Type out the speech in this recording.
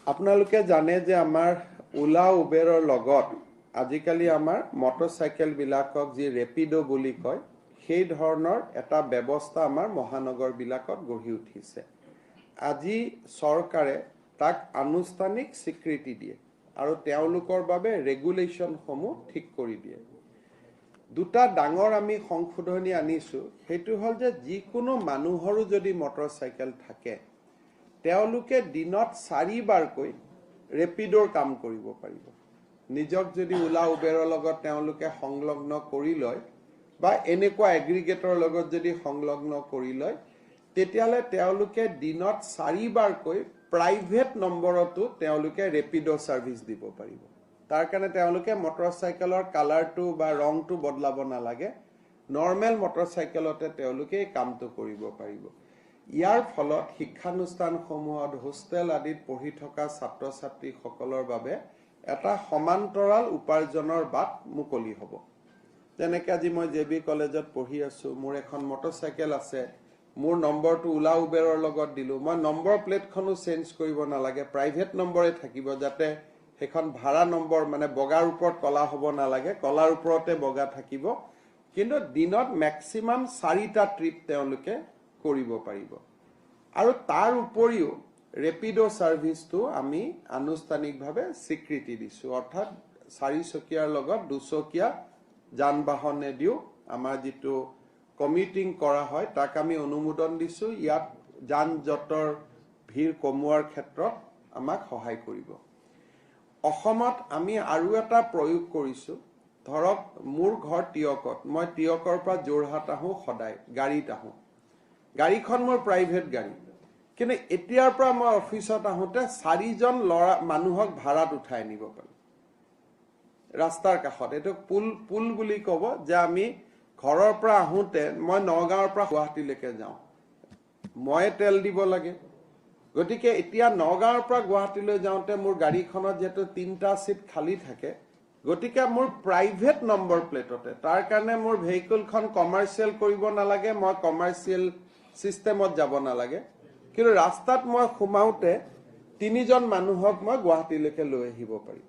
আপোনালোকে জানে যে আমাৰ ওলা উবেৰৰ লগত আজিকালি আমাৰ মটৰচাইকেলবিলাকক যি ৰেপিড' বুলি কয়, সেই ধৰণৰ এটা ব্যৱস্থা আমাৰ মহানগৰবিলাকত গঢ়ি উঠিছে। আজি চৰকাৰে তাক আনুষ্ঠানিক স্বীকৃতি দিয়ে আৰু তেওঁলোকৰ বাবে ৰেগুলেশ্যনসমূহ ঠিক কৰি দিয়ে। দুটা ডাঙৰ আমি সংশোধনী আনিছোঁ। সেইটো হ'ল যে যিকোনো মানুহৰো যদি মটৰচাইকেল থাকে, তেওঁলোকে দিনত চাৰিবাৰকৈ ৰেপিড'ৰ কাম কৰিব পাৰিব। নিজক যদি ওলা উবেৰৰ লগত তেওঁলোকে সংলগ্ন কৰি লয় বা এনেকুৱা এগ্ৰিগেটৰ লগত যদি সংলগ্ন কৰি লয়, তেতিয়াহ'লে তেওঁলোকে দিনত চাৰিবাৰকৈ প্ৰাইভেট নম্বৰতো তেওঁলোকে ৰেপিড' ছাৰ্ভিচ দিব পাৰিব। তাৰ কাৰণে তেওঁলোকে মটৰচাইকেলৰ কালাৰটো বা ৰংটো বদলাব নালাগে। নৰ্মেল মটৰচাইকেলতে তেওঁলোকে এই কামটো কৰিব পাৰিব। ইয়াৰ ফলত শিক্ষানুষ্ঠানসমূহত, হোষ্টেল আদিত পঢ়ি থকা ছাত্ৰ ছাত্ৰীসকলৰ বাবে এটা সমান্তৰাল উপাৰ্জনৰ বাট মুকলি হ'ব। যেনেকে আজি মই জে বি কলেজত পঢ়ি আছো, মোৰ এখন মটৰচাইকেল আছে, মোৰ নম্বৰটো ওলা উবেৰৰ লগত দিলো। মই নম্বৰ প্লেটখনো চেঞ্জ কৰিব নালাগে, প্ৰাইভেট নম্বৰে থাকিব, যাতে সেইখন ভাড়া নম্বৰ মানে বগাৰ ওপৰত কলা হ'ব নালাগে, কলাৰ ওপৰতে বগা থাকিব। কিন্তু দিনত মেক্সিমাম চাৰিটা ট্ৰিপ তেওঁলোকে কৰিব পাৰিব। আৰু তাৰ উপৰিও ৰেপিড' ছাৰ্ভিচটো আমি আনুষ্ঠানিকভাৱে স্বীকৃতি দিছো। অৰ্থাৎ চাৰিচকীয়াৰ লগত দুচকীয়া যান বাহনেদিও আমাৰ যিটো কমিউটিং কৰা হয়, তাক আমি অনুমোদন দিছো। ইয়াত যান জঁটৰ ভিৰ কমোৱাৰ ক্ষেত্ৰত আমাক সহায় কৰিব। অসমত আমি আৰু এটা প্ৰয়োগ কৰিছো। ধৰক মোৰ ঘৰ টীয়কত, মই টীয়কৰ পৰা যোৰহাট আহোঁ, সদায় গাড়ীত আহোঁ। গাড়ীখন মোৰ প্ৰাইভেট গাড়ী, কিন্তু এতিয়াৰ পৰা মই অফিচত আহোঁতে চাৰিজন ল'ৰা মানুহক ভাড়াত উঠাই আনিব পাৰিম। ৰাস্তাৰ কাষত এইটো পুল পুল বুলি ক'ব যে আমি ঘৰৰ পৰা আহোঁতে, মই নগাঁৱৰ পৰা গুৱাহাটীলৈকে যাওঁ, ময়ে তেল দিব লাগে। গতিকে এতিয়া নগাঁৱৰ পৰা গুৱাহাটীলৈ যাওঁতে মোৰ গাড়ীখনত যিহেতু তিনিটা চিট খালী থাকে, গতিকে মোৰ প্ৰাইভেট নম্বৰ প্লেটতে, তাৰ কাৰণে মোৰ ভেহিকলখন কমাৰ্চিয়েল কৰিব নালাগে, মই কমাৰ্চিয়েল চিষ্টেমত যাব নালাগে, কিন্তু ৰাস্তাত মই সোমাওঁতে তিনিজন মানুহক মই গুৱাহাটীলৈকে লৈ আহিব পাৰিম।